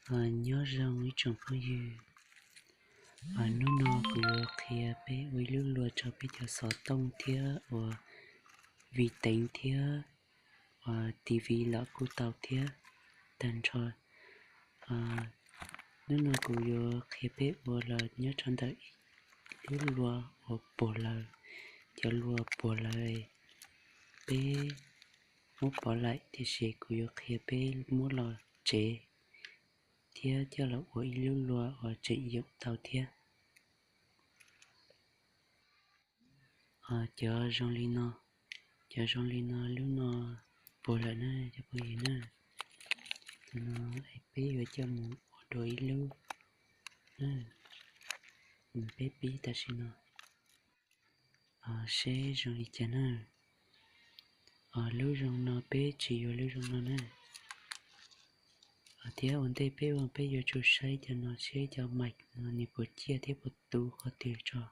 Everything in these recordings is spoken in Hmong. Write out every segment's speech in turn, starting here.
Nyob zoo ib tsoom phooj ywg, hnub no kuv yuav qhia peb ua ib lub luas rau peb cov xov tooj thiab ua vi teev thiab ua T V los kuj tau thiab tag nrho. Hnub no kuv yuav qhia peb ua los nyob rau ntawm ib lub luas uas puag lawm, cov luas puag lawm peb muab pov laim, tiam sis kuv yuav qhia peb muab los tsev thiab coj los ua ib lub luas uas tseem yoom tau thiab. Cov zoo li no, cov zoo li no lub no puag lawm na cov phooj ywg na. Tus no peb yuav coj mus ua dua ib lub na, peb pib tam sim no seb zoo li cas na. Lub zoo no peb tsis yuav lub zoo no na. Thiab ua ntej peb ua peb yuav tsum saib cov no seb cov mais no nws puas ciaj thiab puas tu qhov twg tso.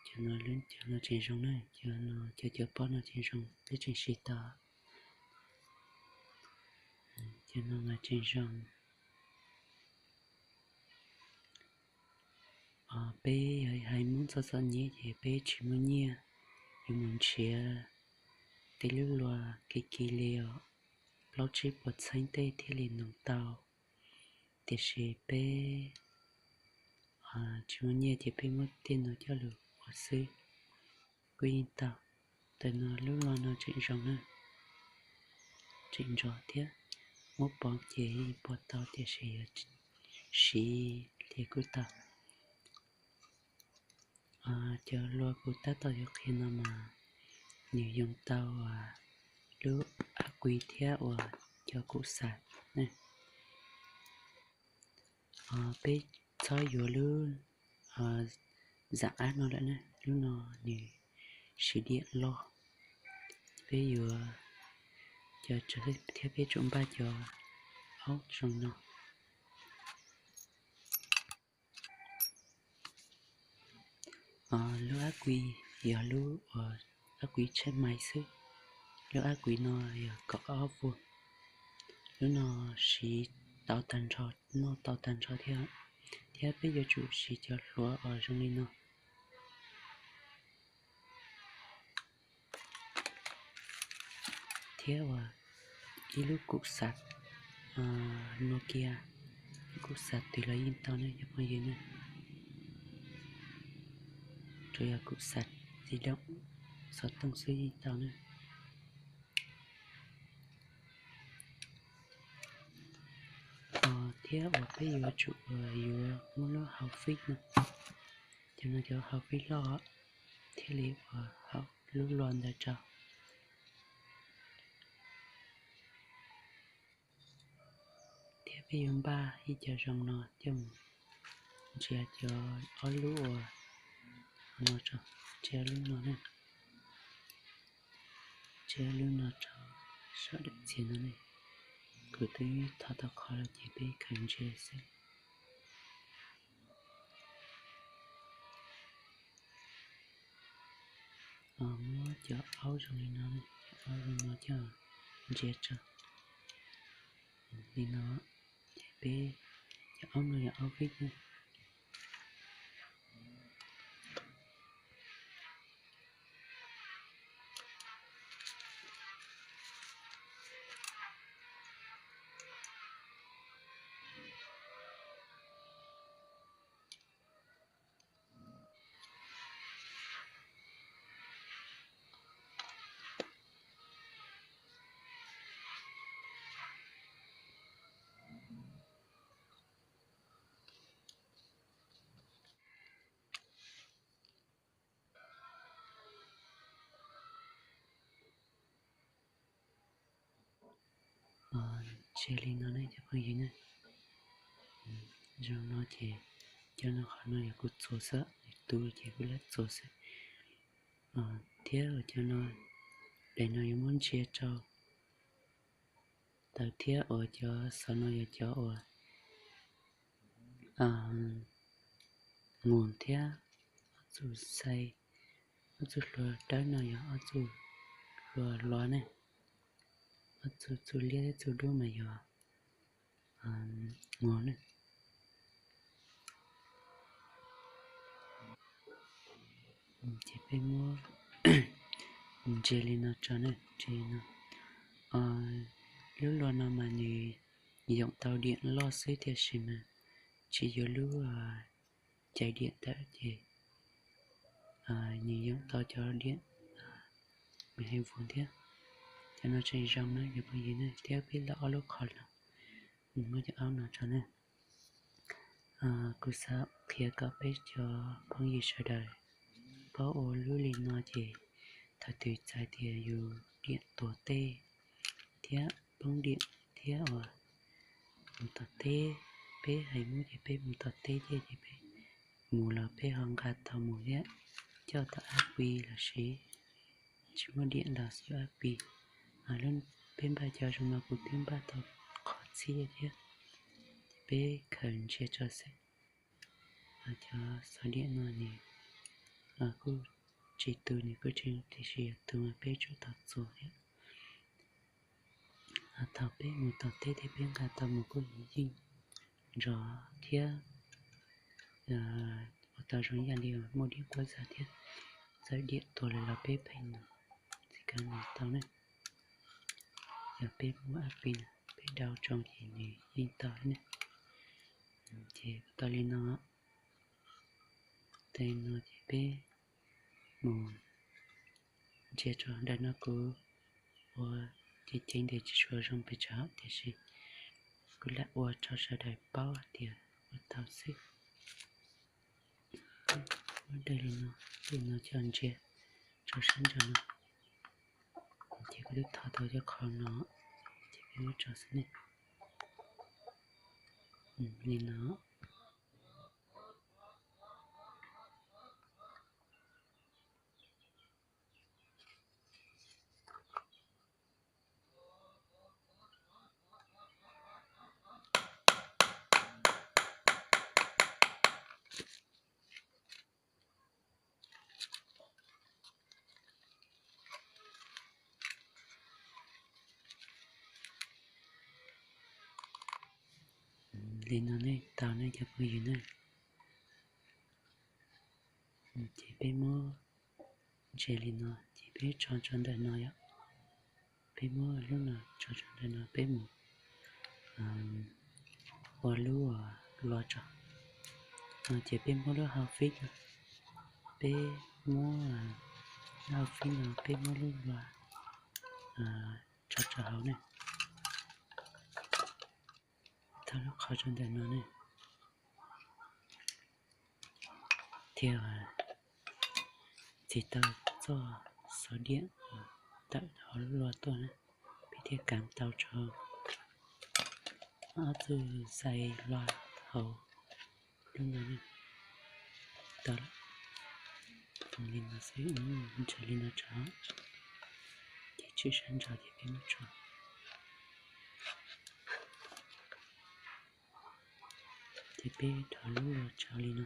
Cov no, cov no tseem zoo na, cov no cov cov pob no tseem zoo, peb tseem siv tau. Cov no mas tseem zoo. Peb yog hais Hmoob txom txom nyem ces peb tsis muaj nyiaj yuav mus nrhiav tej lub luas kiv kiv li os, plaub tsib puas txheeb tej thiaj li noog tau. Tiam sis peb tsis muaj nyiaj ces peb muab tej no coj lug ua xwb kuj yeej tau. Ntawm no lub luas no tseem zoo na, tseem ntsos thiab, muab pov ces yeej pov tau tiam sis yog siv li kuj tau. Cov luas kuv tab tom yuav qhia no mas nws yoo tau lub ab kui thiab uas cov kum xav na. Peb txhob yuav lub zam ab no lawm na, lub no nws siv diam loj. Peb yuav cov thiab peb tsum npaj cov aub zoo no. Lub ab kui yog lub uas ab kui tshaib mais xwb. Lub ab kui no yog kaum ob vuag. Lub no siv tau tag nrho, noj tau tag nrho thiab, thiab peb yuav tsum siv cov hluav uas zoo li no. Thiab uas ib lub kum xav Nokia, lub kum xav twg los yeej tau ne cov phooj ywg ne. Tsuas yog kum xav di doom xov tooj xwb yeej tau ne. Thiab uas peb yuav tsum uas yuav muab lub hau fib no, cov no cov hau fib loj thiaj li uas haum lub luas ntawd rau. Thiab peb yuav npaj ib co zoo no coj mus ntsia cov ob lub uas no tso, ntsia lub no na, ntsia lub no rau saum daim txiag no ne. Kuv twb thov tau qhov lawm ces peb khaws ntsia xwb. Muab cov aub zoo li no, cov aub zoo no coj ntsia tso. Li no ces peb cov aub no yog aub vij ne. Ntsia li no ne cov phooj ywg ne. Zoo no ces cov no qhov no yog kuv txuas xwb, nws tu ces kuv lam txuas xwb. Thiab cov no, daim no yuav muab ntsia rau tawm thiab uas cov xov no yog cov uas mus thiab ob txuj xai, ob txuj hlua dawb no yog ob txuj hlua los ne. Ob txuj txuj liab thiab txuj dub mas yog Mus na. Ces peb muab ntsia li no tso na, ntsia li no. Lub luas no mas nws yoom tau diam loj xwb tiam sis mas tsis yuav lub cais diam ntawd ces nws yoom tau cov diam mười hai V thiab. Cov no tseem zoo na cov phooj ywg na, thiab peb lawm ob lub qhov los, muab cov aub no tso na. Kuv xav qhia kom peb cov phooj ywg sawv daws paub ua lub li no ces thaum twg txais tias yus diam tuag tej thiab poob diam thiab uas mus tom teb, peb hais Hmoob ces peb mus tom teb ces peb mus los peb ho nqa tau mus thiab, coj tau ab pi los sis tsis muaj diam los xwb ab pi. Peb npaj cov zoo no kuv twb npaj tau qhov txhib thiab, ces peb khaws ntsia tso xwb. Cov xov diam no nws kuj tsis tu, nws kuj tsis, tiam sis yog tu mas peb tsum tau txuas thiab. Thaum peb mus tom teb thiab peb nqa tau mus kuj yeej nrov thiab ua tau zoo ib yam li muaj diam quaj zag thiab. Txawm diam tuag lawm los peb pheej mus txij kav mus tau ne. Yog peb muab ab pi no peb dau tsoo ces nws yeej tau ne. Ces tau li no, tau li no ces peb mus ntsia tso. Ntawm no kuv ua ceev ceev ntes tsis tshua zoo pes tsawg tiam sis kuv lam ua rau sawv daws paub hais tias ua tau xwb. Muab dai li no, li no coj ntsia rau sab ntsa no. Ces kuv twb tho tau cov qhov no, ces peb muab tso xwb ne. Li no. Li no nej tau nej cov phooj ywg na. Ces peb muab ntsia li no ces peb tso tso ntawm no yom. Peb muab lub no tso tso ntawm no peb mus ua lub lua tso. Ces peb muab lub hau fib no, peb muab lub hau fib no peb muab lub lua tso tso hauv ne. Tau lub qhov tso ntawm no ne. Thiab txi tau txoj xov diam tawm hauv lub lua tuaj na, peb thiaj kav tau tso ob txoj xais lua hauv lub no ne. Tau lawm. Li no xwb, ntshe li no tso, ces tshwm sab ntsa ces peb muab tso. Ces peb rov lub lua tsau li no.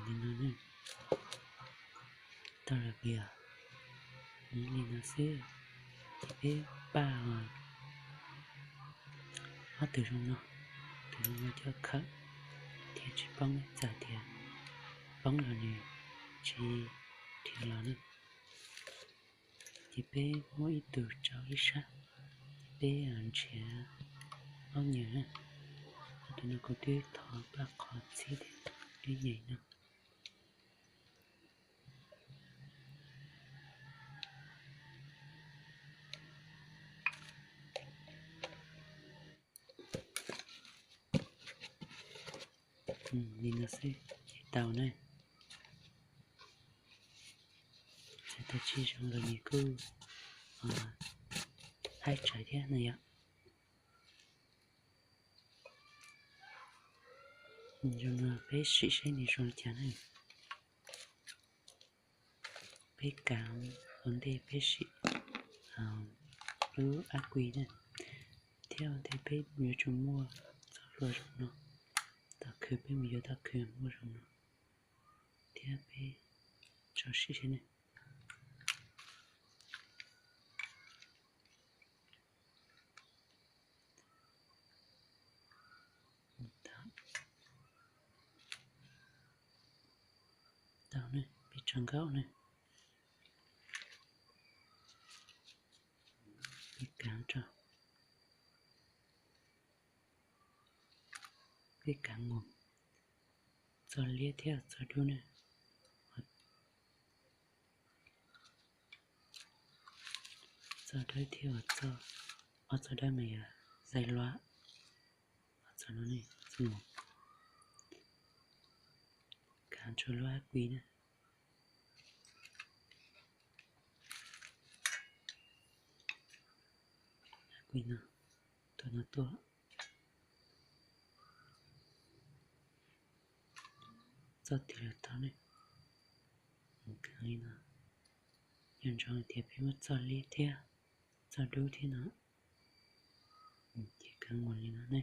Li no, tau lawm tiag. Li no xwb, ces peb paj ob tug zoo no, tus zoo no coj khawm thiaj tsis poob, txawm tias poob los nws tsis dhia los na. Ces peb muab ib tug tsau ib sab, peb nrhiav aub nyuam na. Ob tug no kuv twb tho paj qhov txhib thiab twb nyem no. Li no xwb ces tau na. Txawm tias tsis zoo los nws kuj haib tsawv thiab no yom. Zoo no peb sim seb nws zoo li cas na. Peb kav ua ntej peb sim lub ab kui na, thiab ua ntej peb yuav tsum muaj txoj hlua zoo no, tau khw peb mus yuav tau khw muaj zoo no, thiab peb tso sim seb na. Peb tso nkaum na, peb kaav rua, peb kaav mus txog liab thiab txog dub na. Txog dawb thiab txog, ob txog dawb mas yog zais luab, txog no ne, txog no, kaav tsua lub ab kui na. Ab kui no, tuaj no tuaj, txoj twg los tau ne. Kaav li no, nco ntsoov tias peb muab txoj liab thiab txoj dub thiab no, ces kaav mus li no ne.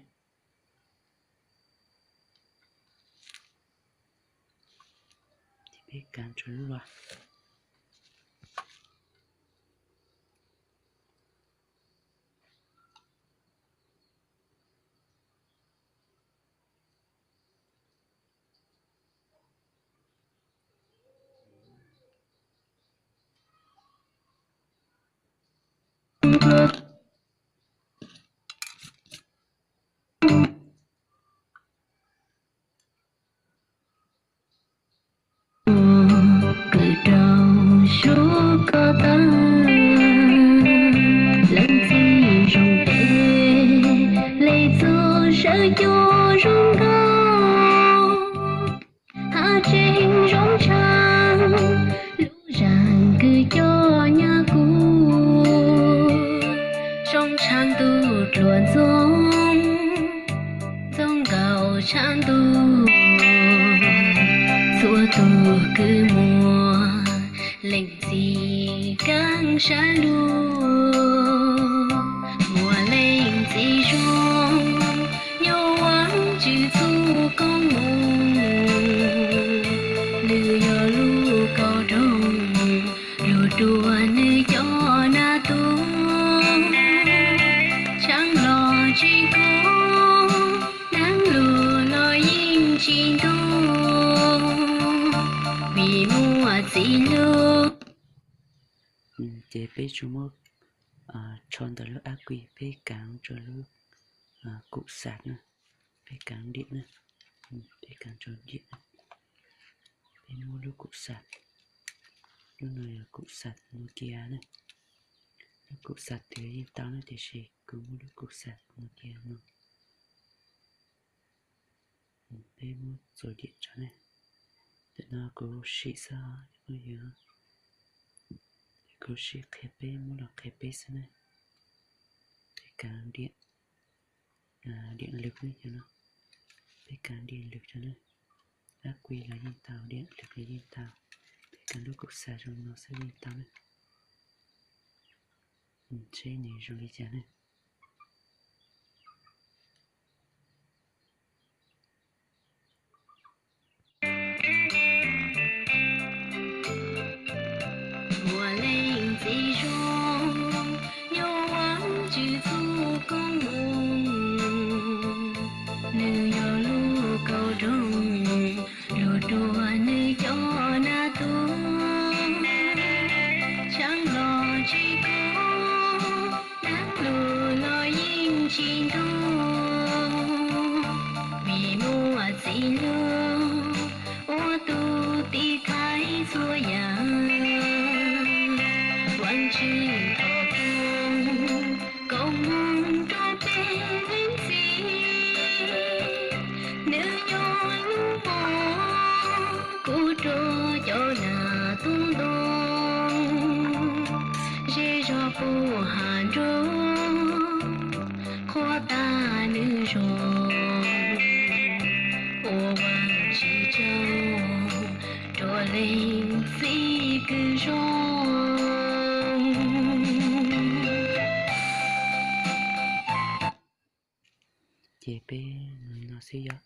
Ces peb kaav tsua lub luab. Kwv rau suav koj tawm, leej txiv zoo tes, leej txuj sawv cua zoo nkauj, hab tseeb zoo tshaj lub zaj kwv coj nyab kuv. Zoo tshaj ntuj dluas ntxoov, ntxoov nkaus tshaj ntuj, txhua tug kwv muag, leej txiv kaaj sab lug. Muaj leej txiv zoo, nyob Vaajtswv txuj koob moov, nws yog lub kaus roog lug rua nws cov nab tug, tshaav los tsis kub, nag lug los yeej tsis ntug, vim muaj txiv lug. Ces peb tsuas muab tsho ntawm lub ab kui, peb kaav tsua lub kum xas na, peb kaav diam na, peb kaav tsua diam na, peb muab lub kum xas, lub no yog kum xas Nokia na, lub kum xas twg yeej tau na, tiam sis kuv muab lub kum xas Nokia no. Peb muab txua diam tso ne. Ntawm no kuv sim xwb os, kuv sim qhia peb, muab los qhia peb xwb ne. Peb kaav diam, diam lwg ne, cov no, peb kaav diam lwg tso ne. Ab kui los yeej tau, diam lwg los yeej tau. Peb kaav lub kum xas zoo no xwb yeej tau ne. Seb nws zoo li cas ne. Muaj leej txiv zoo, nyob Vaajtswv txuj koob moov, nws yog lub kaus roog lug rua nws cov nab tug, tshaav los tsis kub, nag lug los yeej tsis ntug, vim muaj txiv lug ua tug tiv thaiv txhua yaam. Vaajtswv thov koob moov rua peb leej txiv, nws yog lub moov kub rua cov nab tug ntoo, zej zog puag has nruab, qhuab tag nws zog, ua Vaajtswv tsaug rua leej txiv kws zoo. Ces peb mus no xwb yog,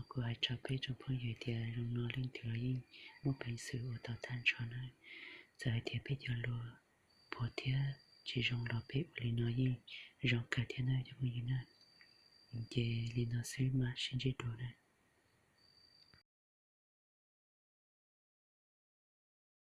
kuv hais rau peb tsoom phooj ywg tias zoo no leej twg los yeej muaj peev xwm ua tau tag nrho na. Txawm hais tias peb cov lus puas thiab tsis zoo los peb ua li no yeej zoo kawg thiab na cov phooj ywg na. Ces li no xwb mas sib ntsib dua na.